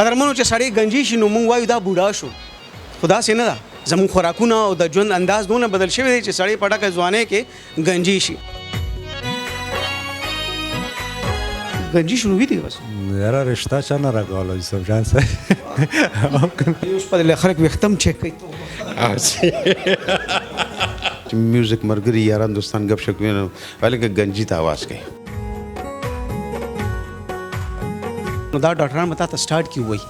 قدرمنو چې سړی ګنجي شي نو مونږ وایو دا بوډا شو، خو داسې نه ده. زموږ خوراکونه او د ژوند انداز دونه بدل شوی دی چې سړی په ډکه ځوانۍ کې ګنجي شي. ګنجي شروع وي دی بس. یاره رشته چا نه راکوله یوسف جان صاحب. اوس په خلک ویښتم چک کوي. چې میوزیک مرګري یاران دوستان ګپ شپ کوي نو ویل که ګنجي ته आवाज کوي. نو دا ډاکټران به تا ته سټارټ کې ووایي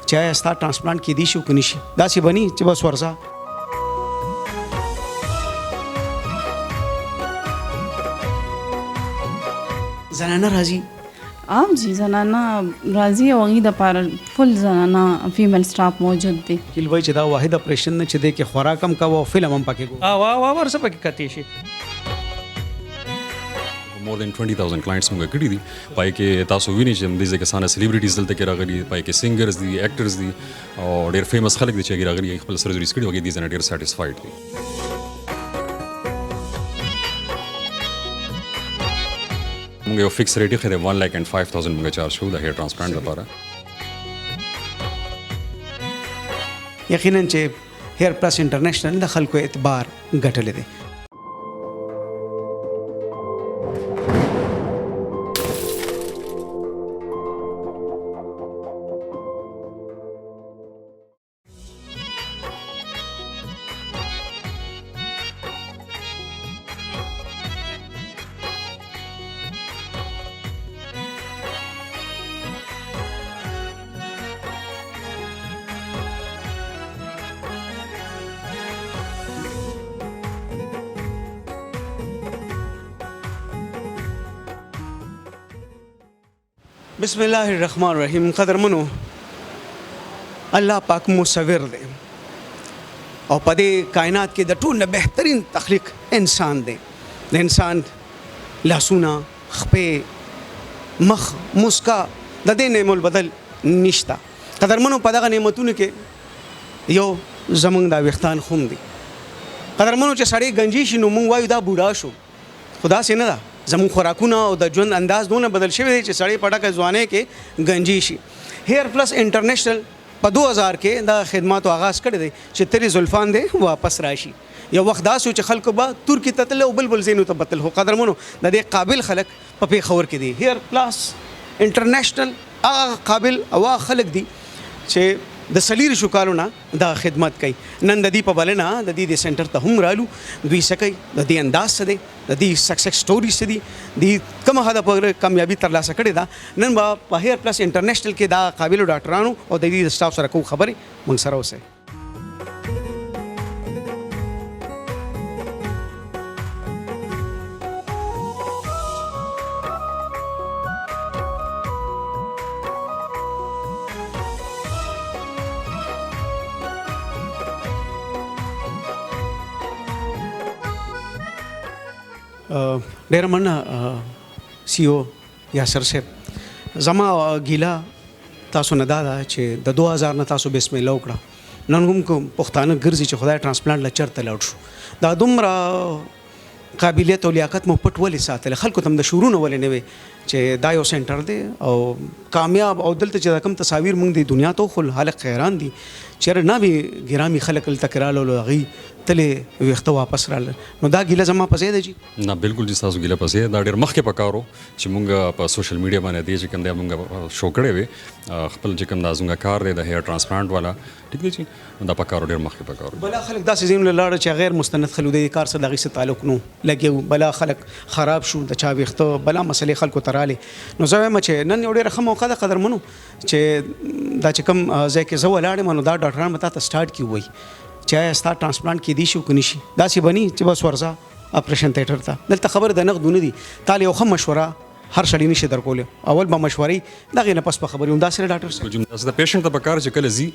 چې آیا ستا ترانسپلانټ کېدی شي او که نه شي. داسې به نه چې بس ورځه. زنانه راځي؟ عام جی زنانه راځي او هغې دپاره فل زنانه فیمیل سټاف موجود دی. وکیل وایي چې دا واحد اپریشن نه چې دی کې خوراک هم کوه او فلم هم پکې ګوره. وا وا ورسه پکې کتی شي. مور دین 20000 کلاینټس موږ کړي دي. پای کې تاسو وینئ چې همدې ځای کې سانه سلیبریټیز دلته کې راغلي، پای کې سنګرز دي، اکټرز دي او ډېر فیمس خلک دي چې هغې راغلي، خپل سرجریز کړي او هغې دې ځای نه ډېر سیټیسفاید دي. موږ یو فکس ریټ ایښی دی 1 لاک اینډ 5000 موږ چارج کوو د هیر ترانسپلانټ لپاره. یقینا چې هیر پلس انټرنیشنل د خلکو اعتبار ګټلی دی. بسم الله الرحمن الرحیم. قدرمنو، الله پاک مصور دی او په دې کائنات کې د ټول نه بهترین تخلیق انسان دی. د انسان لاسونه، خپې، مخ، مسکا د دې نعم البدل نشته. قدرمنو، په دغه نعمتونو کې یو زمونږ دا ویښتان هم دي. قدرمنو چې سړی ګنجي شي نو مونږ وایو دا بوډا شو، خو داسې نه ده. زموږ خوراکونه او د ژوند انداز دونه بدل شوی دی چې سړی په ډکه ځوانۍ کې ګنجي شي. هیر پلس انټرنیشنل په 2000 کې د خدماتو آغاز کړی دی چې ترې زلفان دی واپس راشي. یو وخت داسې و چې خلکو به ترکي ته تلل او بل بل ځایونو ته به تلل، خو قدرمنو د دې قابل خلک په پېښور کې دي. هیر پلس انټرنیشنل هغه قابل او هغه خلک دي چې د 24 کالو نه دا خدمت کوي. نن د دې په بلنه د دې د سنټر ته هم رالو. دوی څه کوي، د دې انداز څه دی، د دې سکسس سټوري څه دي، دې کومه حده پورې کامیابي ترلاسه کړې ده. نن به په هیر پلس انټرنیشنل کې دا قابلو ډاکټرانو او د دې د سټاف سره کوو خبرې. موږ سره اوسئ. ډېره مننه سی او یاسر صاحب. زما ګیله تاسو نه دا ده چې د 2000 نه تاسو بسم الله وکړه، نن هم کوم پښتانه ګرځي چې خدای ترانسپلانټ له چېرته لاړ شو. دا دومره قابلیت او لیاقت مو پټ ولې ساتلی؟ خلکو ته هم د شعورونه ولې نه وي چې دا یو سنټر دی او کامیاب؟ او دلته چې دا کوم تصاویر موږ د دنیا ته وښول، خلک حیران دي چې یاره نه وي ګرامي خلک دلته کې رالل او هغوی تلې ویښته واپس رالل. نو دا ګیله زما په ځای ده جی؟ نه، بالکل جی، ستاسو ګیله په ځای ده. دا ډېر مخکې په کار و چې مونږ په سوشل میډیا باندې دې چې کوم دی مونږ شو کړی وي خپل چې کوم دا زمونږ کار دی د هیر ترانسپلانټ والا، ټیک دی چې دا په کار و، ډېر مخکې په کار و. بلا خلک داسې ځایونو له لاړل چې غیر مستند خلک د دې کار سره د هغې څه تعلق نو لګیا وو، بلا خلک خراب شو، د چا ویښته بلا مسلې خلکو ته رالې. نو زه وایم چې نن یو ډېره ښه موقع ده قدرمنو چې دا چې کوم ځای کې زه ولاړ یم نو دا ډاکټران به تا ته سټارټ کې ووایي چې آیا ستا ترانسپلانټ کېدی شي او که نه شي. داسې به نه چې بس ورځه اپریشن تیټر ته. دلته خبرې د نقدو نه دي، تا له یو ښه مشوره هر سړی نشي درکولی، اول به مشورې دغې نه پس به خبرې وم. داسې نه ډاکټر صاحب؟ جی، داسې د پیشنټ ته په کار چې کله ځي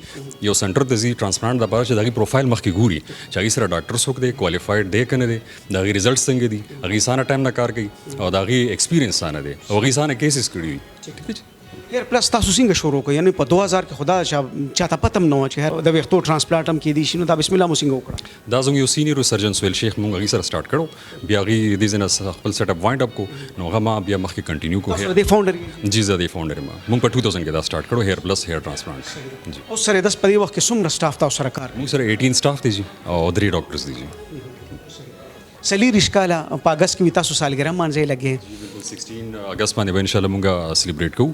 یو سنټر ته ځي ترانسپلانټ دپاره چې د هغې پروفایل مخکې ګوري چې هغې سره ډاکټر څوک دی، کوالیفاید دی که نه دی، د هغې ریزلټ څنګه دي، هغې څانه ټایم نه کار کوي او د هغې ایکسپیرینس څانه دی او هغې څانه کیسز کړي دي. ټیک دی. هیر پلس تاسو څنګه شروع کړ؟ یعنی په 2000 کې خدا چاته پته هم نه وه چې د ویښتو ترانسپلانټ هم کېدی شي، نو دا بسم الله مو څنګه وکړه؟ دا زموږ یو سینیر سرجن سهیل شیخ، مونږ هغې سره سټارټ کړو، بیا هغې دې ځای نه خپل سیټ اپ وایند اپ کو، نو هغه ما بیا مخکې کنټینیو کو. تاسو د فاونډر؟ جی، زه د فاونډر یم. مونږ په 2000 کې دا سټارټ کړو، هیر پلس هیر ترانسپلانټ جی. اوس سره داس په دې وخت کې څومره سټاف تاسو سره کار؟ مونږ سره 18 سټاف دی جی او 3 ډاکټرز دي جی. 24 کاله په اګست کې تاسو سالګره مانځئ لګې؟ بالکل، 16 اگست باندې به ان شاء الله مونږ سلیبریټ کوو،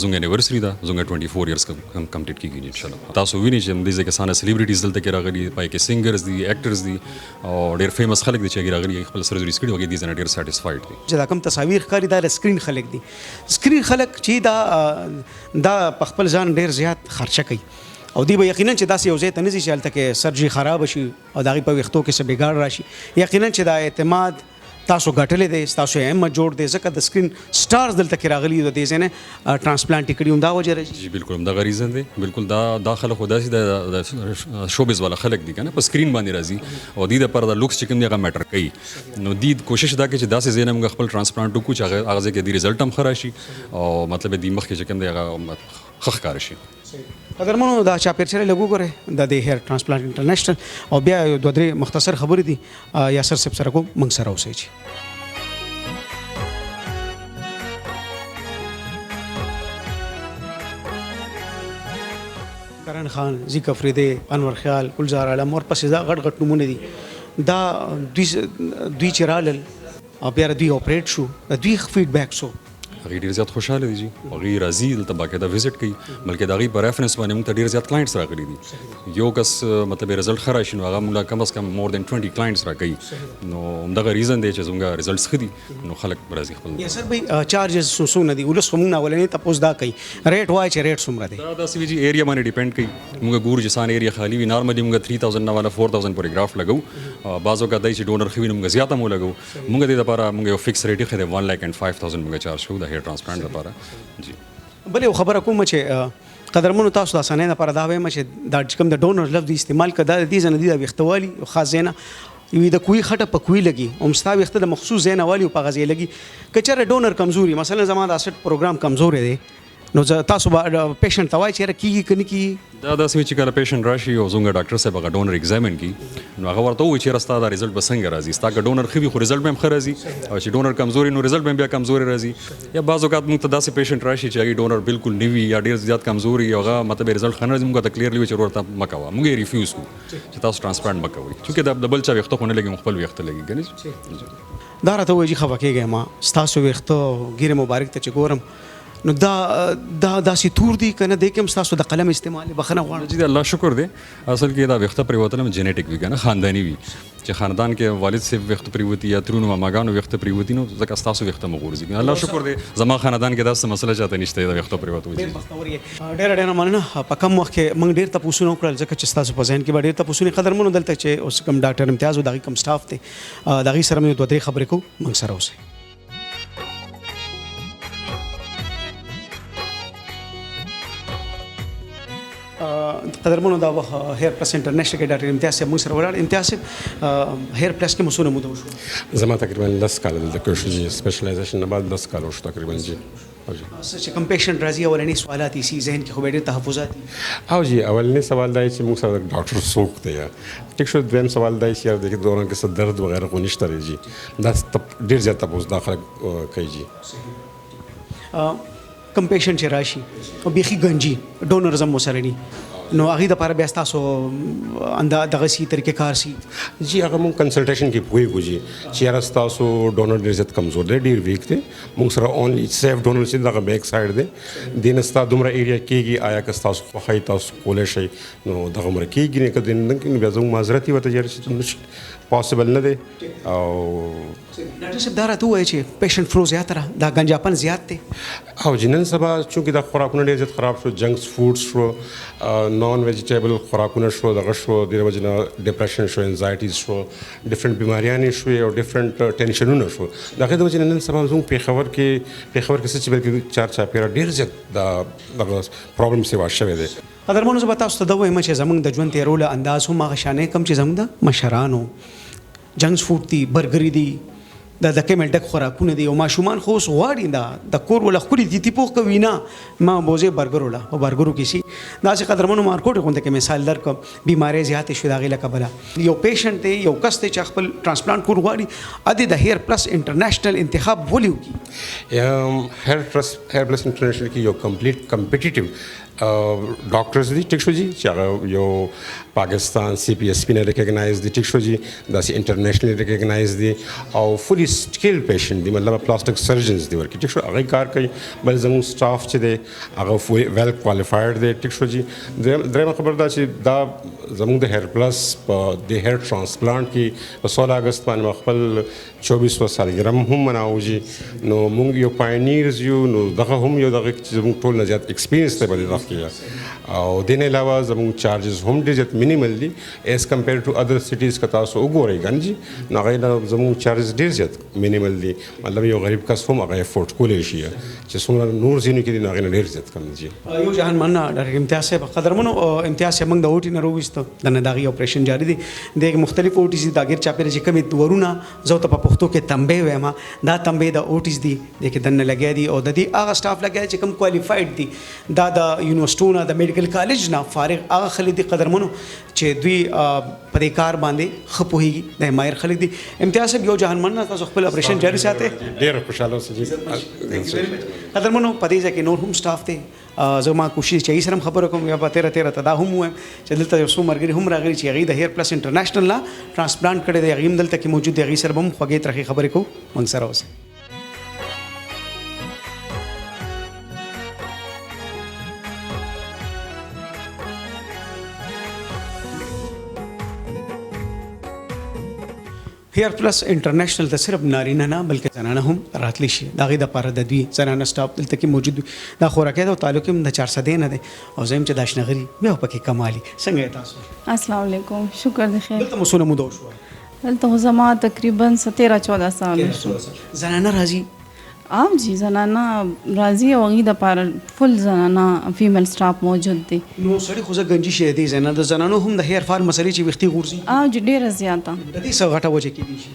زموږ انیورسري ده، زموږ 24 ایئرز کمپلیټ کیږي ان شاء الله. تاسو وینئ چې دې ځای کې سانه سلیبریټیز دلته کې راغلي، پای کې سنګرز دي، اکټرز دي او ډېر فیمس خلک دي چې هغې راغلي، خپل سرجریز کړي، هغې دې ځای نه ډېر سټیسفاید دي. چې دا کوم تصاویر ښکاري دا د سکرین خلک دي، سکرین خلک چې دا په خپل ځان ډېر زیات خرچه کوي، او دی به یقینا چې داسې یو ځای ته نه ځي چې هلته کې سرجري خرابه شي او د هغې په ویښتو کې څه بګاړ راشي. یقینا چې دا اعتماد تاسو ګټلی دی، ستاسو همت جوړ دی، ځکه د سکرین سټارز دلته کې راغلي د دې ځای نه ترانسپلانټ یې کړي، همدا وجه راځي. جی بالکل همدغه ریزن دی. بالکل دا خلک خو داسې د شوبز والا خلک دي که نه، په سکرین باندې راځي او دوی دپاره د لوکس چې کوم دی هغه میټر کوي، نو دوی کوشش دا کوي چې داسې ځای نه موږ خپل ترانسپلانټ وکړو چې هغه ځای کې دوی ریزلټ هم ښه راشي او مطلب دوی مخکې چې کوم دی هغه ښه ښکاره شي. قدرمنو دا چاپېرچاله لږ وګورئ د دې هیر ترانسپلانټ انټرنیشنل، او بیا یو دوه درې مختصر خبرې دي یاسر صاحب سره کوم، موږ سره اوسئ. چې کرن خان، زیک افریدی، انور خیال، ګلزار عالم ورپسې دا غټ غټ نومونه دي، دا دوی چې رالل او بیا دوی اپریټ شو، د دوی فیډبیک څه؟ هغې ډېر زیات خوشحاله دي جی، هغې راځي دلته باقاعده وزټ کوي، بلکې د هغې په ریفرنس باندې موږ ته ډېر زیات کلاینټس راغلي دي. یو کس مطلب رزلټ ښه راشي نو هغه موږ له کم از کم مور دین 20 کلاینټس راکوي، نو همدغه ریزن دی چې زموږ رزلټس ښه دي، نو خلک راځي خپل. یاسر بھائی چارجز څونه دي؟ ولس خو موږ نه اولنی تپوس دا کوي، ریټ وایي چې ریټ څومره دی؟ دا داسې وي چې ایریا باندې ډیپند کوي، موږ ګورو چې سان ایریا خالي وي، نارملي موږ 3000 نه والا 4000 پورې ګراف لګو، بعض اوقات دی چې ډونر ښه وي نو موږ زیات هم ولګو. موږ دې دپاره موږ یو فکس ریټ ایښی دی، 1 لاک اینډ 5000 موږ چارج کوو د هیر ترانسپلانټ لپاره جی. بل یو خبره کوم چې قدرمنو تاسو د اسانۍ لپاره دا وایم چې دا چې کوم د ډونر لفظ استعمال کړه، دا د دې ځای نه دی، دا ویښتوالي یو خاص ځای نه وي، د کوی خټه په کوی لګي، هم ستا ویښته د مخصوص ځای نه والي او په هغه ځای لګي. که چېرې ډونر کمزوري، مثلا زما دا سټ پروګرام کمزوری دی، نو زه تاسو به پیشنټ ته وایئ چې یاره کېږي که نه کېږي؟ دا داسې وي چې کله پیشنټ راشي او زموږ ډاکټر صاحب هغه ډونر اگزامین کړي، نو هغه ورته ووایي چې یاره ستا دا ریزلټ به څنګه راځي، ستا که ډونر ښه وي خو ریزلټ به هم ښه راځي، او چې ډونر کمزوري نو ریزلټ به هم بیا کمزوري راځي. یا بعض اوقات موږ ته داسې پیشنټ راشي چې هغې ډونر بالکل نه وي یا ډېر زیات کمزوري، هغه مطلب ریزلټ ښه نه راځي، موږ ته کلیرلی وي چې ورته مه کوه، موږ یې ریفیوز کړو چې تاسو ترانسپلانټ مه کوئ، چونکې دا د بل چا ویښته خو نه لګي، موږ خپل ویښته لګي که نه. دا راته ووایي چې خفه کېږئ ما، ستاسو ویښته ږیرې مبارک ته چې ګورم نو دا داسې تور دي که نه، دې کې هم ستاسو د قلم استعمال دی، بخښنه غواړم. جی د الله شکر دی، اصل کې دا ویښته پرېوتل هم جینیټیک وي که نه، خانداني وي، چې خاندان کې والد صاحب ویښته پرېوتي یا ترونو ماماګانو ویښته پرېوتي، نو ځکه ستاسو ویښته مو غورځي. الله شکر دی زما خاندان کې داسې مسله چاته نشته دا ویښته پرېوتو. ډېر بختور یې. ډېره ډېره مننه. په کم وخت کې موږ ډېر تپوسونه وکړل، ځکه چې ستاسو په ذهن کې به ډېر تپوسونه. قدرمنو دلته چې اوس کوم ډاکټر امتیاز و، د هغې کوم سټاف دی، د هغې سره مې دوه درې خبرې کوو، موږ سره اوسئ. قدرمنو دا وخت هیر پلس انټرنیشنل کې ډاکټر امتیاز صاحب موږ سره ولاړ. امتیاز صاحب، هیر پلس کې مو څونه موده وشوه؟ زما تقریبا 10 کاله دلته کې شو جی، سپیشلایزیشن نه بعد 10 کاله وشو تقریبا جی. څه چې کوم پیشنټ راځي اولنې سوالات یې سي ذهن کې خو به ډېر تحفظات دي. او جی اولنې سوال دا دی چې موږ سره ډاکټر څوک دی، ټیک شو. دویم سوال دا دی چې یار دې کې دوران کې څه درد وغیره خو نشته دی جی، دا ډېر زیات تپوس دا خلک کوي جی. کوم پیشنټ چې راشي او بیخي ګنجي ډونرز هم ورسره ني، نو هغې دپاره بیا ستاسو دغسې طریقې کار سي؟ جی هغه موږ کنسلټیشن کې پوهېږو جی چې یاره ستاسو ډونر ډېر زیات کمزور دی، ډېر ویک دی، موږ سره اونلي سیف ډونر چې دغه بیک سایډ دی، دې نه ستا دومره ایریا کېږي، آیا که ستاسو خوښه وي تاسو کولی شئ نو دغه عمر کېږي نه، که دې نه کېږي نو بیا زموږ معذرت یې ورته یاره چې نشي پاسبل نه دی. او ډاکټر صاحب دا راته ووایه چې پیشنټ فلو زیات را، دا ګنجاپن زیات دی؟ او جی نن سبا چونکې دا خوراکونه ډېر زیات خراب شو، جنکس فوډ شو، نان ویجیټیبل خوراکونه شو، دغه شو، دې وجې نه ډپریشن شو، انزایټیز شو، ډفرنټ بیماریانې شوې او ډفرنټ ټینشنونه شو. د هغې د وجې نه نن سبا زموږ پېښور کې څه چې بلکې چار چاپېره ډېر زیات دا دغه پرابلم سیوا شوی دی. قدرمنو زه به تاسو ته دا ووایم چې زموږ د ژوند تېرولو انداز هم هغه شان دی کوم چې زموږ د مشرانو. جنکس فوډ دي، برګري دي، دا د کیمل ډک خوراکونه دي، او ماشومان خو اوس غواړي دا د کور ولا ښکلي دي تیپوخ کوي نه، ما بوزې برګر ولا په برګرو کې سي. داسې قدرمنو مارکوټ غونډه کې مثال درکړم، بیمارۍ زیاتې شوې د هغې له کبله. یو پیشنټ دی، یو کس دی چې خپل ترانسپلانټ کور غواړي، ادې د هیر پلس انټرنیشنل انتخاب ولې وکړي؟ هیر پلس انټرنیشنل کې یو کمپلیټ کمپټیټیو ډاکټرز دي، ټیک شو جی، چې هغه یو پاکستان سی پی ایس پی نه ریکګنایز دي، ټیک شو جی، داسې انټرنیشنل ریکګنایز دي او فولي سکیل پیشنټ دي، مطلب پلاستیک سرجنز دي ورکې، ټیک شو، هغه کار کوي. بل زموږ سټاف چې دی هغه ویل کوالیفایډ دی، ټیک شو جی. درېیمه خبره دا چې دا زموږ د هیر پلس په د هیر ترانسپلانټ کې په 16 اګست باندې ما خپل 24 سالګره هم مناو جی. نو موږ یو پاینیرز یو، نو دغه هم یو دغه چې زموږ ټول نه زیات ایکسپیرینس دی په دې وخت کې. او دې نه علاوه زموږ چارجز هم ډېر زیات مینیمل دي ایز کمپیر ټو ادر سټیز. که تاسو وګورئ که نه جي، نو هغې نه زموږ چارجز ډېر زیات مینیمل دي، مطلب یو غریب کس هم هغه افورډ کولی شي چې څومره نور ځایونو کې دي، نو هغې نه ډېر زیات کم دي جي. یو جهان مننه ډاکټر امتیاز صاحب. قدرمنو امتیاز صاحب موږ د اوټي نه راوویستو، دننه د هغې اپریشن جاري دی، د مختلف اوټیز دي، دا ګیر چاپېره چې کومې ورونه زه ورته په پښتو کې تنبې وایم، دا تنبې د اوټیز دي، دې کې دننه لګیا دي، او د دې هغه سټاف لګیا دي چې کوم کوالیفایډ دي، دا د یونیورسټو نه د میډیکل کالج نه فارغ هغه خلک دي قدرمنو چې دوی په دې کار باندې ښه پوهېږي، د ماهر خلک دي. امتیاز صاحب یو جهان مننه، تاسو خپل اپریشن جاري ساتئ. ډېر خوشحاله اوسئ جي. قدرمنو په دې ځای کې نور هم سټاف دی، زه ما کوشش چې هغې سره هم خبره کوم، یا په تېره تېره ته دا هم ووایم چې دلته یو څو ملګري هم راغلي چې هغوی د هیر پلس انټرنیشنل نه ترانسپلانټ کړی دی، هغوی هم دلته کې موجود دی، هغوی سره به هم خوږې ترخې خبرې کوو. موږ سره اوسئ. هیر پلس انټرنیشنل ته صرف نارینه نه بلکې زنانه هم راتلی شي، د هغې دپاره د دوی زنانه سټاف دلته کې موجود وي. دا خوراکۍ ده او تعلق یې هم د چارسدې نه دی، او زه یم چې د اشنغري بیا پکې کمالي. څنګه یې تاسو؟ السلام علیکم، شکر دی خیر. دلته مو څونه موده وشوه؟ دلته خو زما تقریبا 13 14 سال شو. زنانه راځي؟ عام جی، زنانه راځي او هغې دپاره فل زنانه فیمیل سټاف موجود دی. نو سړي خو زه ګنجي شی دی، زنانه د زنانو هم د هیر فال مسلې چې ویښتې غورځي. عام جی، ډېره زیاته. د دې څه غټه وجه کېدای شي؟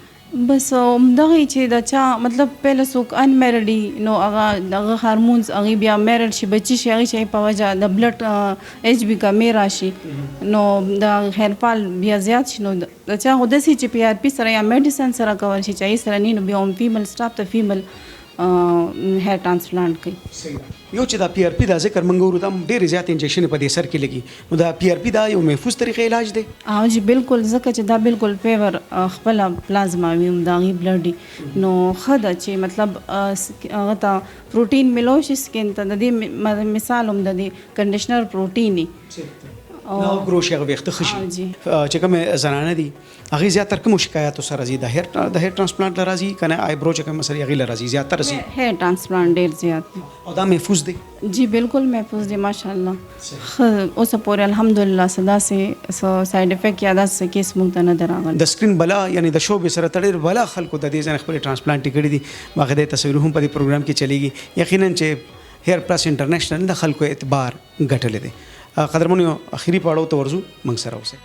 بس همدغه چې د چا مطلب پهله څوک انمیرډ وي، نو هغه دغه هارمونز هغې بیا میرډ شي، بچي شي، هغې چې په وجه د بلډ ایچ بي کمې راشي، نو د هیر فال بیا زیات شي. نو د چا خو داسې چې پی آر پي سره یا میډیسن سره کول شي چې هغې سره نه، نو بیا هم فیمیل سټاف ته فیمیل هیر ترانسپلانټ کوي. صحیح ده. یو چې دا پی آر پی دا ذکر موږ اورو، دا ډېرې زیاتې انجکشنې په دې سر کې لګي، نو دا پی آر پی دا یو محفوظ طریقې علاج دی؟ او جی بالکل، ځکه چې دا بالکل پیور خپله پلازما وي، هم د هغې بلډ وي، نو ښه ده چې مطلب هغه ته پروټین میلاو شي سکین ته. د دې مثال هم د دې کنډیشنر پروټین وي. دا ګرو شي، هغه ویښته ښه شي. او جی. چې کومې زنانه دي هغې زیاتره کومو شکایاتو سره راځي؟ د هیر ترانسپلانټ له راځي که نه آیبرو چې کوم مسلې هغې له راځي؟ زیاتره راځي. هیر ترانسپلانټ ډېر زیات دی. او دا محفوظ دی؟ جی بالکل محفوظ دی، ماشاءالله. ښه اوسه پورې الحمدلله څه داسې څه سایډ افیکټ یا داسې کیس موږ ته نه دی راغلی. د سکرین بلا یعنې د شوبې سره تړلې بلا خلکو د دې ځای نه خپلې ترانسپلانټ کړي دي، باقاعده تصویر هم په دې پروګرام کې چلېږي. یقینا چې هیر پلس انټرنیشنل د خلکو اعتبار ګټلی دی. قدرمنو یو اخري پړاو ته ورځو، موږ سره اوسئ.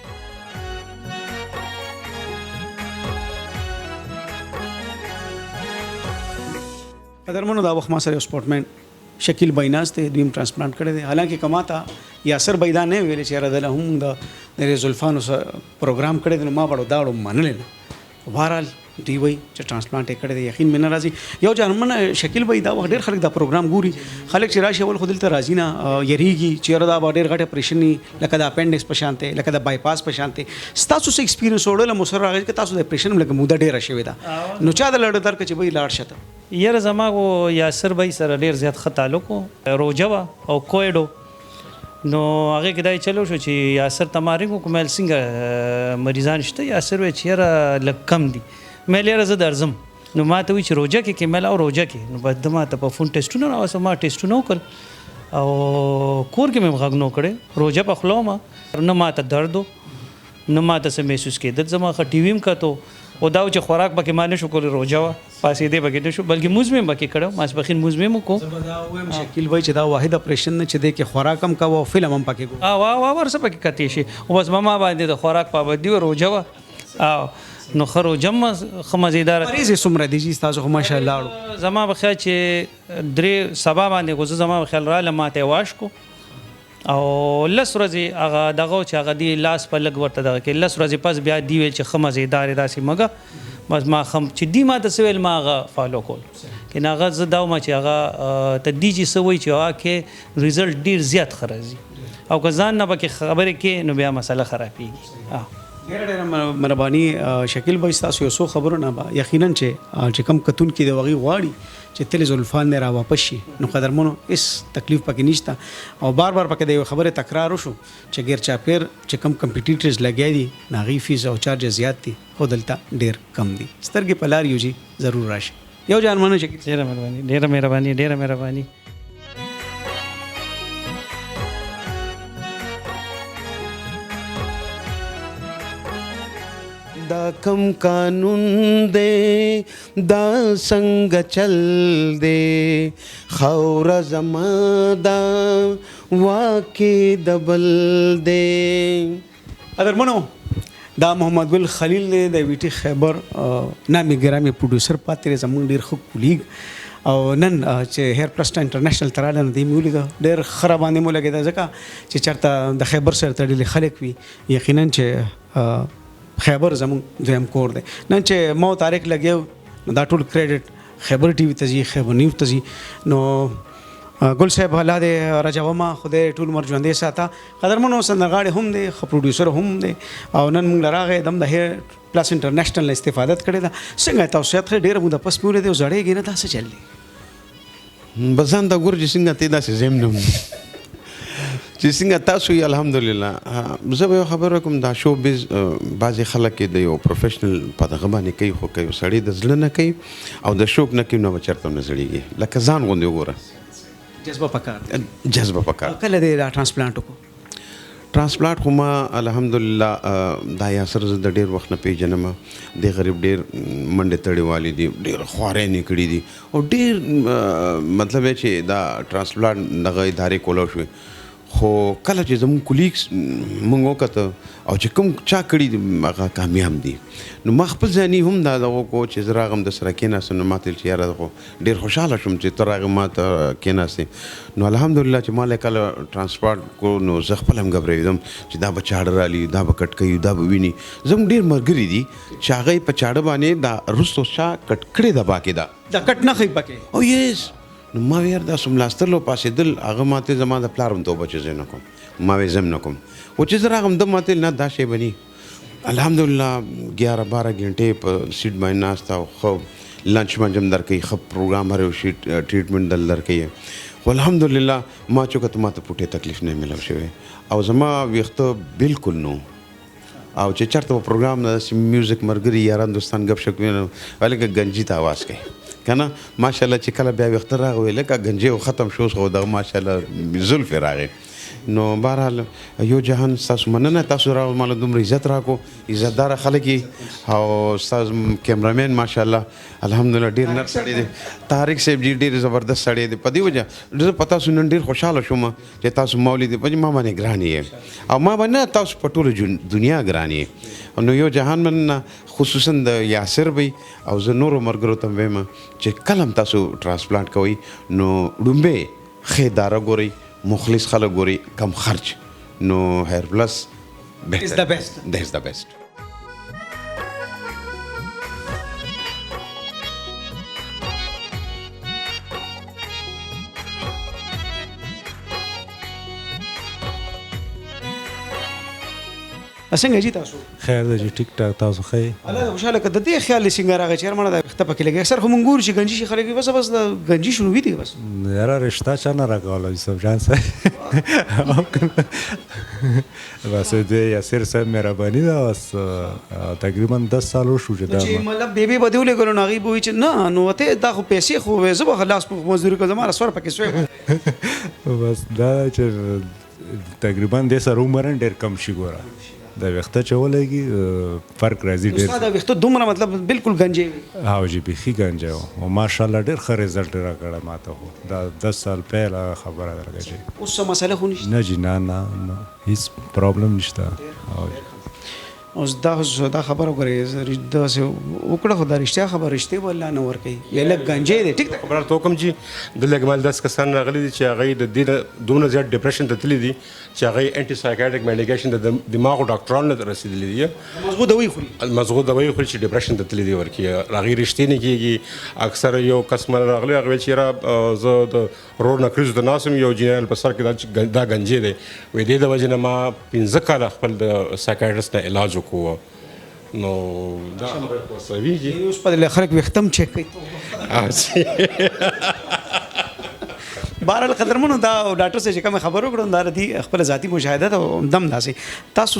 قدرمنو دا وخت ما سره یو سپورټمن شکیل بای ناست دی، دوی هم ترانسپلانټ کړی دی. حالانکه که ما ته یاسر بای دا نه ویلې چې یاره دله هم د زلفانو سره پروګرام کړی دی، نو ما به دا وړو منلی نه. بهرحال دوی وایي چې ترانسپلانټ یې کړی دی، یقین مې نه راځي. یو جهان مننه شکیل بای، دا وخت ډېر خلک دا پروګرام ګوري، خلک چې راشي اول خو دلته راځي نه، یریږي چې یاره دا به ډېر غټ اپریشن وي، لکه د اپینډکس په شان دی، لکه د بایپاس په شان دی. ستاسو څه ایکسپیرینس وړل مو سره راغی که تاسو د اپریشن هم لږه موده ډېره شوې ده، نو چا د لړ درکړه چې بای لاړ شه ته؟ یاره زما خو یاسر بای سره ډېر زیات ښه تعلق و، روژه وه او کویډ و، نو هغې کې دا یې چلو شو چې یاسر ته ما رنګ وکړو، ما ویل څنګه مریضان شته؟ یاسر ویل چې یاره لږ کم دي. ما ویل یاره زه درځم، نو ما ته وایي چې روژه کې کې؟ ما ویل او روژه کې. نو بس ده ما ته په فون ټیسټونه راوسته، ما ټیسټونه وکړل او کور کې مې هم غږ نه و کړی، روژه په خوله ومه، نه ما ته درد و، نه ما ته څه محسوس کېدل، زما ښه ټي وي هم کتو، او دا و چې خوراک پکې ما نه شو کولی، روژه وه، پاڅېدې پکې نه شو، بلکې لمونځ مې هم پکې کړی و، ماسپښین لمونځ مې هم وکړو. زه به دا ووایم شکیل بھائی چې دا واحد اپریشن نه چې دی کې خوراک هم کوه او فلم هم پکې ګوره. وا، وا، ور څه پکې کتی شي. خو بس ما باندې د خوراک پابندي وه، روژه وه. نو ښه روژه هم ښه مزیداره. پرهېز یې څومره دی جي ستاسو خو ماشاءالله اړو؟ زما په خیال چې درې سبا باندې خو زه زما په خیال رالم ماته یې واش کو او لس ورځې هغه دغه چې هغه دی لاس په لږ ورته دغه کې لس ورځې پس بیا دی ویل چې ښه مزیدار یې داسې مګه بس ما خم چې دی ما ته څه ویل ما هغه فالو کول کنه هغه زه دا وم چې هغه ته دی چې څه وایي چې هغه کې ریزلټ ډیر زیات ښه راځي او که ځان نه پکې خبرې کې نو بیا مسله خرابېږي. ډیره ډیره مهرباني شکیل بھائی، ستاسو یو څو خبرو نه به یقینا چې چې کوم کتونکي دی هغوی غواړي چې تلې زلفان دی را واپس شي، نو قدرمنو هیڅ تکلیف پکې نشته او بار بار پکې د یوې خبرې تکرار وشو چې ګیر چاپیر چې کوم کمپیټیټرز لګیا دي نو هغوی فیس او چارجز زیات دي خو دلته ډیر کم دي. سترګې په لار یو جي، ضرور راشي. یو جان مننه شکیل. ډیره مهرباني، ډیره مهرباني، ډیره مهرباني. دا کم قانون دی دا څنګه چل دی، خاوره زما ده واکې د بل دی. قدرمنو دا محمد ګل خلیل دی د وی ټي خیبر نامي ګرامي پروډیوسر پاتې دی، زموږ ډېر ښه کولیګ او نن چې هیر پلس انټرنیشنل ته راغله نو دی مې ولیده ډېر ښه راباندې مو ولګېده، ځکه چې چېرته د خیبر سره تړلي خلک وي یقینا چې خیبر زموږ دویم کور دی. نن چې ما او طارق لګیا نو دا ټول کریډټ خیبر ټي وي ته ځي، خیبر نیوز ته ځي. نو ګل صاحب الله دې رجومه خدای ټول عمر ژوندی ساته. قدرمنو سندرغاړی هم دی، ښه پروډیوسر هم دی او نن موږ له راغی دم د هیر پلس انټرنیشنل نه استفاده کړې ده. څنګه یې تاسو صحت ښه؟ ډېره موده پس مې ولیدې او زړېږې نه، دا څه چل دی؟ بس ځان ته ګوره چې څنګه ته داسې زه هم نه چې څنګه تاسو یې الحمدلله. زه به یو خبره کوم، دا شو بیز بعضې خلک یې د یو پروفیشنل په دغه باندې کوي، خو که یو سړی د زړه نه کوي او د شوق نه کوي نو به چېرته هم نه زړېږي. لکه ځان غوندې وګوره، جذبه پکار ده، جذبه پکار. کله دې دا ترانسپلانټ وکړو؟ ترانسپلانټ خو ما الحمدلله دا یاسر زه د ډېر وخت نه پېژنم، دې غریب ډېر منډې تړې والي دي، ډېر خوارۍ یې کړي دي او ډېر مطلب یې چې دا ترانسپلانټ دغه ادارې کولی شوې. خو کله چې زموږ کولیګز موږ وکته او چې کوم چا کړي دي هغه کامیاب دي، نو ما خپل ځاني هم دا دغه وکړو چې زه راغم د سره کېناستم، نو ما ته ویل چې یاره خو ډېر خوشحاله شوم چې ته راغې ما ته کېناستې. نو الحمدلله چې ما له کله ترانسپورټ کړو نو زه خپل هم ګبرېدم چې دا به چاړه رالي، دا به کټ کوي، دا به ویني. زموږ ډېر ملګري دي چې هغه یې په چاړه باندې دا وروسته چا کټ کړې ده باکې ده دا کټ نه ښیي پکې. او یس، نو ما ویل دا څوملاستل او پاڅېدل، هغه ما ته زما د پلار هم توبه چې زه نه کوم، ما ویل زه هم نه کوم. خو چې زه راغم ده ما ته ویل نه دا شی به نه. الحمدلله 11 12 ګنټې په سیټ باندې ناسته او ښه لنچ باندې هم درکوي، ښه پروګرام هر یو شي ټریټمنټ دل درکوي. خو الحمدلله ما چې وکتل ما ته پوټې تکلیف نه میلاو شوی او زما ویښته بالکل نو. او چې چېرته په پروګرام داسې میوزیک ملګري یاران دوستان ګپ شپ کوي نو لکه ګنجي ته اواز کوي که نه، ماشاءالله چې کله بیا ویښته راغی لکه ګنجی و ختم شو، اوس خو دغه ماشاءالله زلفې راغی. نو بهرحال یو جهان ستاسو مننه، تاسو را ماله دومره عزت راکړو، عزتداره خلک یې او ستاسو کیمرامین ماشاءالله الحمدلله ډېر نر سړی دی، طارق صاحب جي ډېر زبردست سړی دی. په دې وجه زه په تاسو نن ډېر خوشحاله شوم چې تاسو ما ولیدې، په ما باندې ګران یې او ما باندې نه تاسو په ټوله دنیا ګران یې. نو یو جهان مننه خصوصا د یاسر بی او زه نورو ملګرو ته هم وایم چې کله هم تاسو ترانسپلانټ کوئ نو ړومبی ښې اداره ګورئ، مخلص خلک ګورئ، کم خرچ. نو هیر پلس is the best. Is the best. څنګه جی تاسو؟ خیر دی جی، ټیک ټاک. تاسو ښه یې؟ الله دې خوشحاله کړه. د دې خیال دې څنګه راغی چې یاره مړه دا ویښته پکې لګي؟ اکثر خو مونږ ګورو چې ګنجي شي خلک بس بس د ګنجي شروع وي دی بس. یاره رشته چا نه راکوله یوسف جان صاحب، بس د یاسر صاحب مهرباني ده. بس تقریبا 10 سال وشو چې دا چې مطلب بیبي به دې ولېږلو نو هغوی به وایي چې نه نو ته دا خو پیسې خو زه به لاس په مزدوري کوم، زما سور پکې سوی. بس دا چې تقریبا دې سره عمر هم ډېر کم شي، ګوره د ویښته چې ولګي فرق راځي ډېر. ستا د ویښته دومره مطلب بالکل ګنجی وي؟ هاو جي بیخي ګنجی و او ماشاءالله ډېر ښه ریزلټ یې راکړی ما ته. خو دا 10 سال پیل هغه خبره ده لکه چې اوس څه مسله خو نشته؟ نه جي، نه نه نه، هیڅ پرابلم نشته. اوس دا خو دا خبره وګورئ داسې وکړه خو دا رښتیا خبره رښتیا به الله نه ورکوي یو لږ ګنجی دی ټیک ده خبره ورته وکړم چې د لږ مال داسې کسان راغلي دي چې هغوی د دې نه دومره زیات ډپریشن ته تللي دي چې هغوی انټي سایکاټریک میډیکیشن د دماغو ډاکټرانو نه رسېدلي دي مزغو دوایي خوري مزغو دوایي خوري چې ډپریشن ته تللي دي ورکي هغوی رښتې نه کېږي اکثر یو کس مال راغلی هغه ویل چې یاره زه د رور نکریزو ته ناست وم یو جنرال په سر کې دا دا ګنجې دی وې دې د وجې نه ما 5 کاله خپل د سایکایټرست نه علاج وکړو نو دا خبره خو سویږي اوس په خلک وختم چک کوي. بهرحال قدرمنو دا ډاکټر صاحب چې کومه خبره وکړه دا دی خپل ذاتی مشاهده ده دم داسې تاسو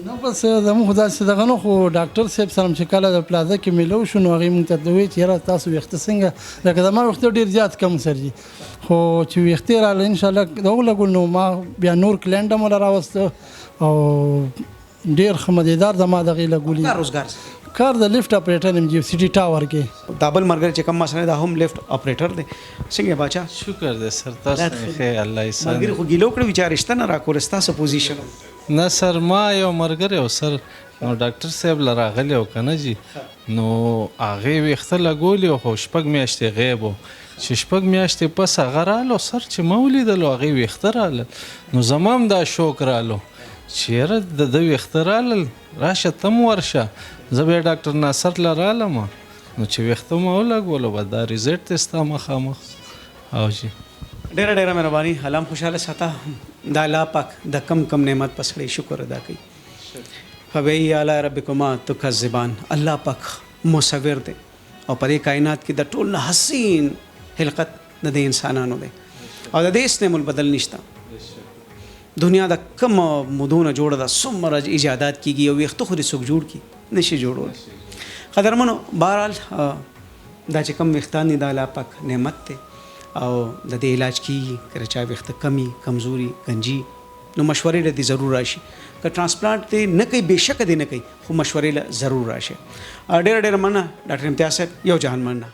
نو بس زموږ خو داسې دغه نه خو ډاکټر صاحب سره چې کله د پلازه کې میلو شو نو هغې موږ ته وویل چې یاره تاسو ویښته څنګه لکه زما ویښته ډېر زیات کم سر دي خو چې ویښتې راغله انشاءالله دا ولګول نو ما بیا نور کلینډ هم وله راوسته او ډېر ښه مزېدار زما دغې لګولي. کار روزګار څه؟ کار د لفټ اپریټر یم جی سټي ټاور کې. دا بل ملګری چې کوم ما سره دا هم لفټ اپریټر دی. څنګه یې باچا؟ شکر دی سر تاسو مې ښه الله یې سر. ملګري خو ګیله وکړه وي چې رشته نه راکوله ستاسو پوزیشن. نه سر ما یو مرګری او سر نو ډاکټر صاحب له راغلی و که نه جي نو هغې ویښته لګولي خو شپږ میاشتې غیب و چې شپږ میاشتې پس هغه رالو سر چې ما ولیدلو هغې ویښته رالل نو زما هم دا شوق رالو چې یاره د ده ویښته رالل راشه ته هم ورشه زه بیا ډاکټر ناصر له رالم نو چې ویښته ما ولګولو بس دا ریزلټ دی ستا مخامخ او جي. ډیره ډیره مهرباني الله مو خوشحاله ساته دا الله پاک د کم کم نعمت په سړی شکر ادا کوي فبأي آلاء ربکما تکذبان الله پاک مصور دی او په دې کائنات کې د ټول نه حسین خلقت د دې انسانانو دی او د دې هیڅ نعم البدل نشته. دنیا د کم مودو نه جوړه ده، څومره ایجادات کیږي او ویښته خو دې څوک جوړ کړي نشي جوړول. قدرمنو بهرحال دا چې کم ویښتان دي دا الله پاک نعمت دی او د دې علاج کیږي. که د چا ویښته کمي کمزوري ګنجي نو مشورې له دې ضرور راشي. که ترانسپلانټ دې نه کوي بېشکه دې نه کوي خو مشورې له ضرور راشي. ډېره ډېره مننه ډاکټر امتیاز صاحب، یو جهان مننه.